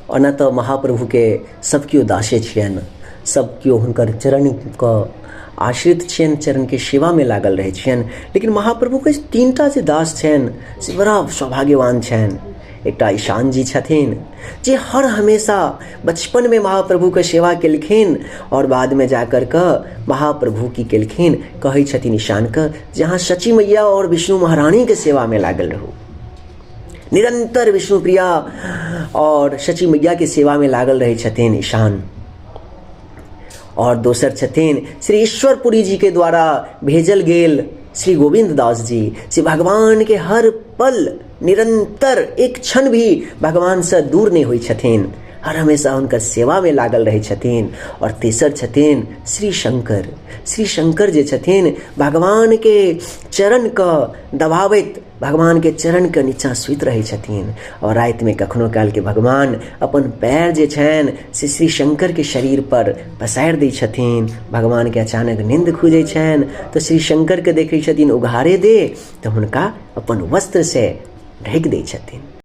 ओना तऽ महाप्रभुके सब केओ दासे छियनि, सब केओ हुनकर चरणके आश्रित छियनि, चरणके सेवामे लागल रहै छियनि, लेकिन महाप्रभुके तीनटा जे दास छनि से बड़ा सौभाग्यवान छनि। एकटा ईशान जी छथिन जे हर हमेशा बचपनमे महाप्रभुके सेवा केलखिन आओर बादमे जा कर कऽ महाप्रभु की केलखिन, कहै छथिन ईशानके जे अहाँ शची मैया आओर विष्णु महारानीके सेवामे लागल रहू। निरंतर विष्णु प्रिया आओर शची मैयाके सेवामे लागल रहै छथिन ईशान। आओर दोसर छथिन श्री ईश्वरपुरी जी के द्वारा भेजल गेल श्री गोविंद दास जी, से भगवान के हर पल निरंतर एक क्षण भी भगवान से दूर नहीं होइ छथिन, हर हमेशा हुनकर सेवा में लागल रहै छथिन। और तेसर छथिन श्री शंकर। श्री शंकर जे छथिन भगवान के चरण के दबाबैत भगवान के चरण के नीचा सुति रहै छथिन और राति में कखनो काल के भगवान अपन पैर जे छनि से श्री शंकर के शरीर पर पसारि दै छथिन। भगवान के अचानक नींद खुजै छनि तऽ श्री शंकर के देखै छथिन उघारे दे, तऽ हुनका अपन वस्त्र से ढकि दै छथिन।